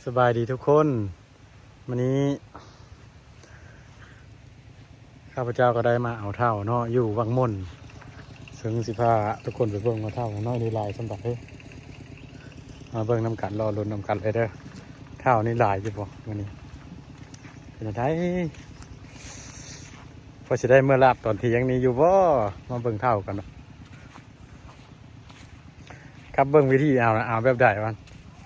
ສະບາຍດີທຸກຄົນ ມື້ນີ້ຂ້າພະເຈົ້າກໍໄດ້ມາເອົາເທົ້າເນາະ ຢູ່ວັງມົນ ເຊິ່ງຊິພາທຸກຄົນໄປເບິ່ງວ່າເທົ້ານ້ອຍນີ້ຫຼາຍສ່ຳໃດ ມາເບິ່ງນຳກັນ ລໍລຸ້ນນຳກັນເລີຍເດີ ເທົ້ານີ້ຫຼາຍຢູ່ບໍ່ມື້ນີ້ ເປັນຈັ່ງໃດ ພໍຊິໄດ້ເມືອລາບຕອນທ່ຽງນີ້ຢູ່ບໍ່ ມາເບິ່ງເທົ້າກັນ. ກັບເບິ່ງວິທີເອົານະ ເອົາແບບໃດວະ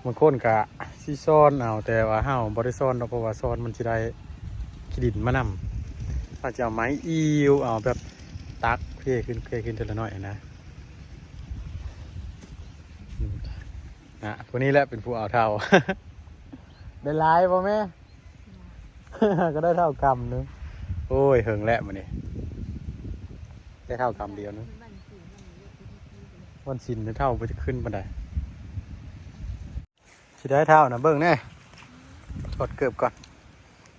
ບາງຄົນກະຊິຊ້ອນເອົາ ແຕ່ວ່າເຮົາບໍ່ໄດ້ຊ້ອນດອກ ເພາະວ່າຊ້ອນມັນຊິໄດ້ຂີ້ດິນມານຳ ເຮົາຈະເອົາໄມ້ອີ່ວ ເອົາແບບຕັກເພຂຶ້ນ ເພຂຶ້ນເທື່ອລະໜ້ອຍນະ ນະ ຜູ້ນີ້ແຫຼະເປັນຜູ້ເອົາເທົ້າ ໄດ້ຫຼາຍບໍ່ແມ່? ກໍໄດ້ເທົ່າກຳໜຶ່ງ ໂອ້ຍ ເຫິງແລ້ວມື້ນີ້ ໄດ້ເທົ່າກຳດຽວໜຶ່ງ ວັນສິນເທົ່າບໍ່ຈະຂຶ້ນປານໃດ ຊິໄດ້ເທົ່ານະ ເບິ່ງແດ່ ຖອດເກີບກ່ອນ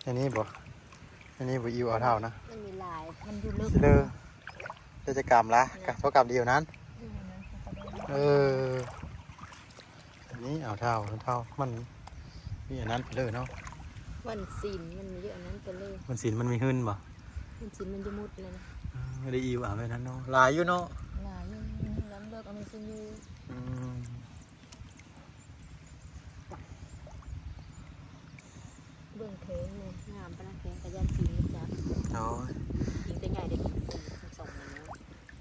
ອັນນີ້ບໍ່ ອັນນີ້ບໍ່ ອີ່ວເອົາເທົ່ານະ ມັນມີລາຍ ມັນຢູ່ເລິກ ຊິເລີ ໄດ້ຈັກກຳລະ ກະເທົ່າກຳດຽວນັ້ນ ເອີ. ອັນນີ້ເອົາເທົ່າ ເທົ່າມັນມີອັນນັ້ນໄປເລີຍເນາະ ວັນສິນມັນມີຢູ່ອັນນັ້ນໄປເລີຍ ວັນສິນມັນມີຫຶ່ນບໍ່ ວັນສິນມັນຈະໝົດແລ້ວນະ ເອີ ໄດ້ອີ່ວເອົາໄວ້ນັ້ນເນາະ ຫຼາຍຢູ່ເນາະ ຫຼາຍຢູ່ ນ້ຳເລິກເອົາມັນຊິຢູ່ ອືມ ເບິ່ງແຂງແນ່ ງາມປານນັ້ນແຂງກະຢ້ານປີກຈັບ ໂອ້ຍ ປີກແຕ່ໃຫຍ່ໄດ້ປີກສອງ ສອງ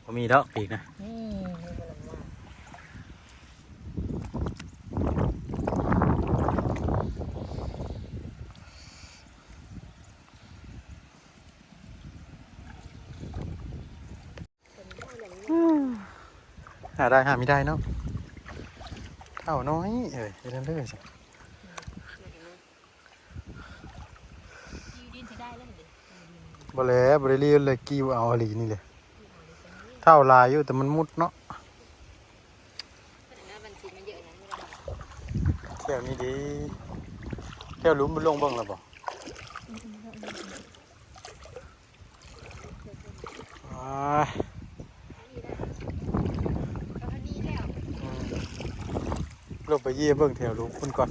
ບໍ່ມີດອກປີກນະ ອືມ ຫາໄດ້ຫາມີໄດ້ເນາະ ເທົ່ານ້ອຍເອີຍ ເຮັດຈັ່ງໃດຊະ ບໍ່ແຫຼະ ບໍ່ໄດ້ລີ້ວແຫຼະ ກີ້ວເອົາອີ່ຫຼີນີ້ແຫຼະ ເທົ່າຫຼາຍຢູ່ ແຕ່ມັນມຸດເນາະ ແຖວນີ້ເດ ແຖວລຸ່ມລົງເບິ່ງແລ້ວບໍ່? ອາ ອືມ ລົງໄປເຢ້ຍເບິ່ງແຖວລຸ່ມພຸ້ນກ່ອນ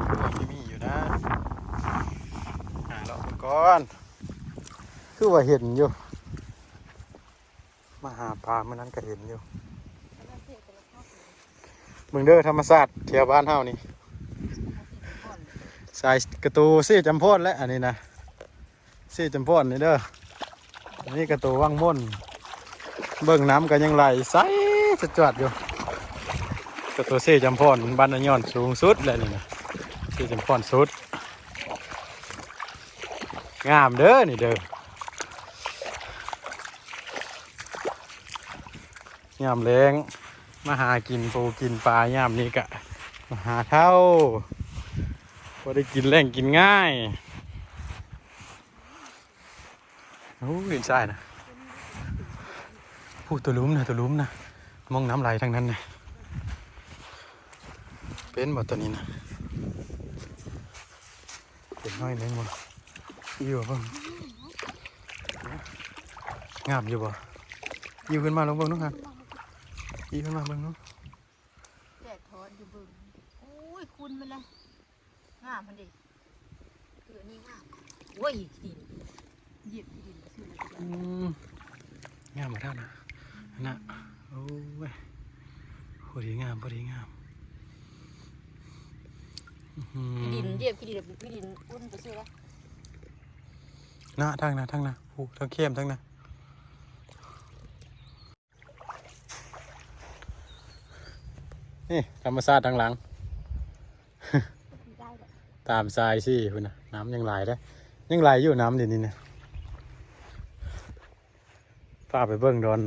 ຄືວ່າມີ ມີຢູ່ນະ ຫາເລາະເບິ່ງກ່ອນ ຄືວ່າເຫັນຢູ່ ມາຫາປາມື້ນັ້ນກໍເຫັນຢູ່ ເບິ່ງເດີ ທຳມະຊາດແຖວບ້ານເຮົານີ້ ສາຍກະໂຕເຊຈຳພອນແຫຼະ ອັນນີ້ນະ ເຊຈຳພອນນີ້ເດີ ອັນນີ້ກະໂຕວັງມົນ ເບິ່ງນ້ຳກໍຍັງໄຫຼໃສຈວດໆຢູ່ ກະໂຕເຊຈຳພອນ ບ້ານນາຍອນສູງສຸດແຫຼະນີ້ນະ ເຊຈຳພອນສຸດ ງາມເດີນີ້ເດີ. ຍາມແລ້ງມາຫາກິນປູກິນປາ ຍາມນີ້ກະມາຫາເທົ້າ ບໍ່ໄດ້ກິນແລ້ງກິນງ່າຍ. ໂອ້ ເຫັນຊາຍນະ ຜູ້ຕົວລຸ່ມນະ ຕົວລຸ່ມນະ ມອງນ້ຳໄຫຼທາງນັ້ນນະ ເປັນບໍ່ຕົວນີ້ນະ? ເປັນໜ້ອຍໜຶ່ງບໍ່? ອີ່ວເບິ່ງ ງາມຢູ່ບໍ່? ອີ່ວຂຶ້ນມາລອງເບິ່ງດູຫັ້ນ ອີ່ວຂຶ້ນມາເບິ່ງດູ ແດດຮ້ອນຢູ່ເບິ່ງ ໂອ້ຍ ຂຸ່ນມັນລະ ງາມຫັ້ນເດ ຄືອັນນີ້ງາມ ໂອ້ຍ ຂີ້ດິນ ຢຽບຂີ້ດິນ ອືມ ງາມບໍ່ເທົ່ານະ ຫັ້ນນະ ໂອ້ຍ ພໍດີງາມ ພໍດີງາມ ອື ຂີ້ດິນ ຢຽບຂີ້ດິນ ຂີ້ດິນອຸ່ນໄປຊື່ລະ ນະ ທາງນະ ທາງນະ ໂອ້ ທາງແຄມ ທາງນະ ນີ້ທຳມະຊາດທາງຫຼັງ ຕາມຊາຍຊີ້ພຸ້ນນະ ນ້ຳຍັງໄຫຼເດ້ ຍັງໄຫຼຢູ່ນ້ຳດຽວນີ້ນະ ພາໄປເບິ່ງດອນ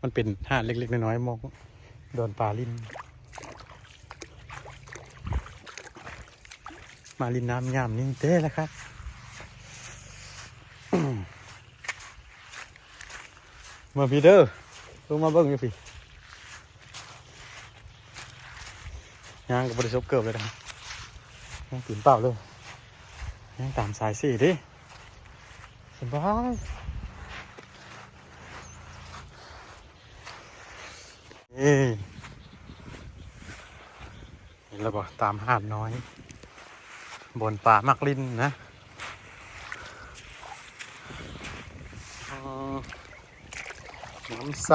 ມັນເປັນຫາດເລັກໆນ້ອຍໆ ໝອງດອນປາຫຼິ້ນ ມາຫຼິ້ນນ້ຳຍາມນີ້ແຕ່ລະຄັກ. ມາພີ້ເດີ ລົງມາເບິ່ງຢູ່ພີ້ ຍ່າງກໍບໍ່ໄດ້ສົບເກີບເລີຍນະ ຍ່າງຕີນເປົ່າເລີຍ ຍ່າງຕາມສາຍເຊເດ້ ສະບາຍ ເອີ ເຫັນແລ້ວບໍ່ ຕາມຫາດນ້ອຍ ບ່ອນປາມັກຫຼິ້ນນະ. ອືມ ນ້ຳໃສ.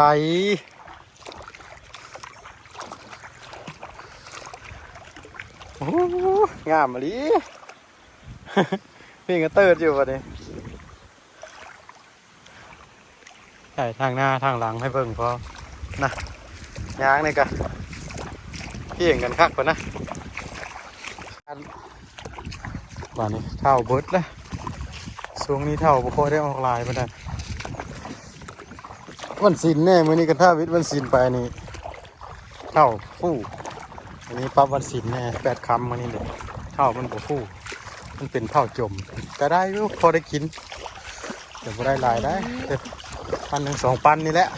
ໂອ້ ງາມອີ່ຫຼີ. ເພງກະເຕີດຢູ່ບັດນີ້. ຖ່າຍທາງໜ້າທາງຫຼັງໃຫ້ເບິ່ງພໍນະ. ຍ່າງນີ້ກະພຽງກັນຄັກພຸ້ນນະ. ບາດນີ້ເຖົ້າເບິດແລ້ວ. ຊ່ວງນີ້ເຖົ້າບໍ່ຄ່ອຍໄດ້ອອກຫຼາຍປານໃດ. ວັນສິນແດ່ ມື້ນີ້ກັນຖ້າວິດວັນສິນໄປນີ້ ເຖົ້າຟູ. ອັນນີ້ປັບວັນສິນແດ່ ແປດຄ່ຳມື້ນີ້ເດ້ ເຖົ້າມັນບໍ່ຟູ ມັນເປັນເຖົ້າຈົມ. ກະໄດ້ຢູ່ ພໍໄດ້ກິນ ແຕ່ບໍ່ໄດ້ຫຼາຍໄດ໋ ແຕ່ປັນໜຶ່ງສອງປັນນີ້ແຫຼະ.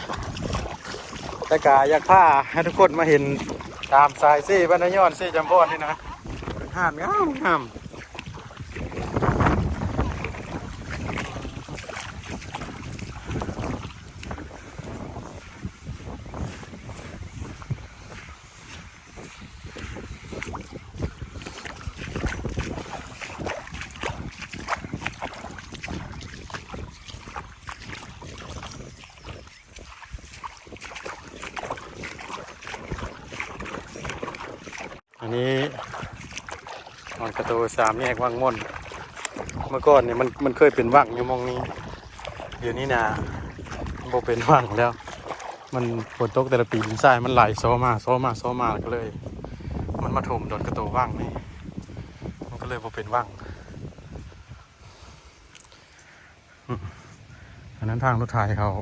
ແຕ່ກະຢາກພາໃຫ້ທຸກຄົນມາເຫັນຕາມສາຍເຊບ້ານນາຍອນ ເຊຈຳພອນນີ້ນະ ເປັນຮ້ານງາມໆ. ອັນນີ້ດອນກະໂຕສາມແຍກວັງມ່ອນ. ເມື່ອກ່ອນນີ້ມັນ ມັນເຄີຍເປັນວັງຢູ່ໝ່ອງນີ້. ດຽວນີ້ນະ ມັນບໍ່ເປັນວັງແລ້ວ. ມັນຝົນຕົກແຕ່ລະປີ ດິນຊາຍມັນໄຫຼຊໍມາ ຊໍມາ ຊໍມາ ກະເລີຍ ມັນມາຖົມດອນກະໂຕວັງນີ້ ມັນກະເລີຍບໍ່ເປັນວັງ. ອືມ ອັນນັ້ນທາງລົດໄຖເຂົາ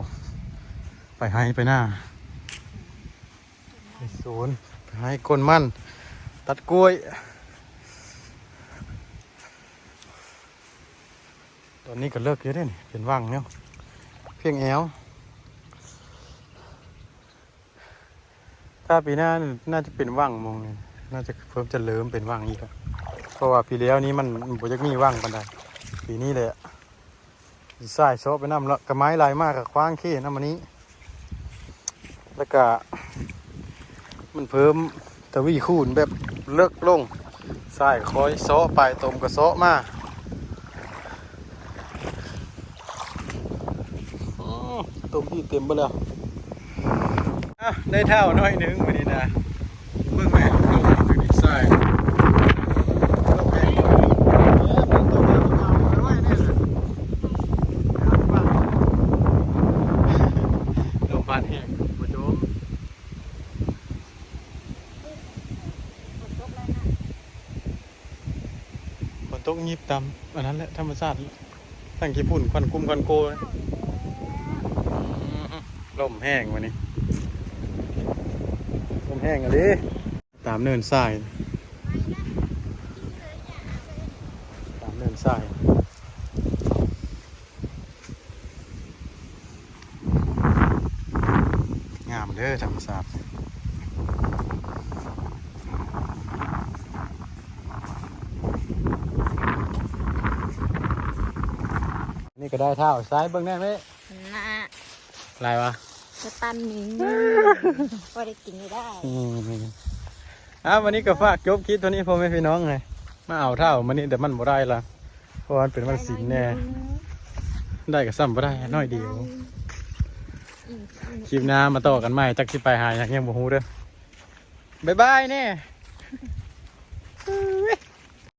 ໄປໄຮ່ໄປນາ ໄປສວນ ໄປໄຮ່ ໂກນມັນ ຕັດກ້ວຍ. ຕອນນີ້ກະເລິກຢູ່ເດ້ນີ້ ເປັນວັງຢູ່ ພຽງແອວ. ຖ້າປີໜ້າໜ້າຈະເປັນວັງໝ່ອງນີ້ ໜ້າຈະເພີ່ມຈະເລີ່ມເປັນວັງອີກ ເພາະວ່າປີແລ້ວນີ້ມັນ ມັນບໍ່ຢາກມີວັງປານໃດ. ປີນີ້ແຫຼະ ຊິສາຍເຊາະໄປນຳ ລະກະໄມ້ໄຫຼມາກະຂວາງເຂດນຳອັນນີ້ ລະກະມັນເພີ່ມ ທະວີຄູນແບບເລິກລົງ ສາຍຄ່ອຍເຊາະໄປ ຕົມກະເຊາະມາ. ໂອ້ ຕົມອີກເຕັມເບິດແລ້ວ. ອ່ະ ໄດ້ເຖົ້າໜ້ອຍໜຶ່ງມື້ນີ້ນະ. ເບິ່ງແມ່ ລົມຢູ່ນີ້ຊາຍ ລົມແຮງ ເອີ ມັນຕົກມາ ມັນເອົາໄວ້ແນ່ນະ. ລົມພັດແຮງ ບໍ່ຈົມ. ຝົນຕົກຫຍິບຕາມອັນນັ້ນແຫຼະ ທຳມະຊາດ ທັງຂີ້ຝຸ່ນ ຄວັນກຸ້ມຄວັນໂກ. ອືມ ລົມແຮງມື້ນີ້ ລົມແຮງອີ່ຫຼີ. ຕາມເນີນຊາຍ ຕາມເນີນຊາຍ. ງາມເດີທຳມະຊາດ. ນີ້ກະໄດ້ເຖົ້າ ໃສ່ເບິ່ງແນ່ແມ່. ນະ ຫຼາຍວະ ກະຕັນໜຶ່ງ ພໍໄດ້ກິນຢູ່ໄດ້. ອືມ ອ່າ ວັນນີ້ກະຝາກຈົບຄລິບເທົ່ານີ້ ພໍ່ແມ່ພີ່ນ້ອງເອີຍ. ມາເອົາເຖົ້າມື້ນີ້ ແຕ່ມັນບໍ່ໄດ້ລະ ເພາະວ່າມັນເປັນວັນສິນແນ່ ໄດ້ກະສ່ຳບໍ່ໄດ້ ໜ້ອຍດຽວ. ຄລິບໜ້າມາຕໍ່ກັນໃໝ່ ຈັກຊິໄປຫາຫຍັງ ຍັງບໍ່ຮູ້ເດີ. ບາຍບາຍແນ່.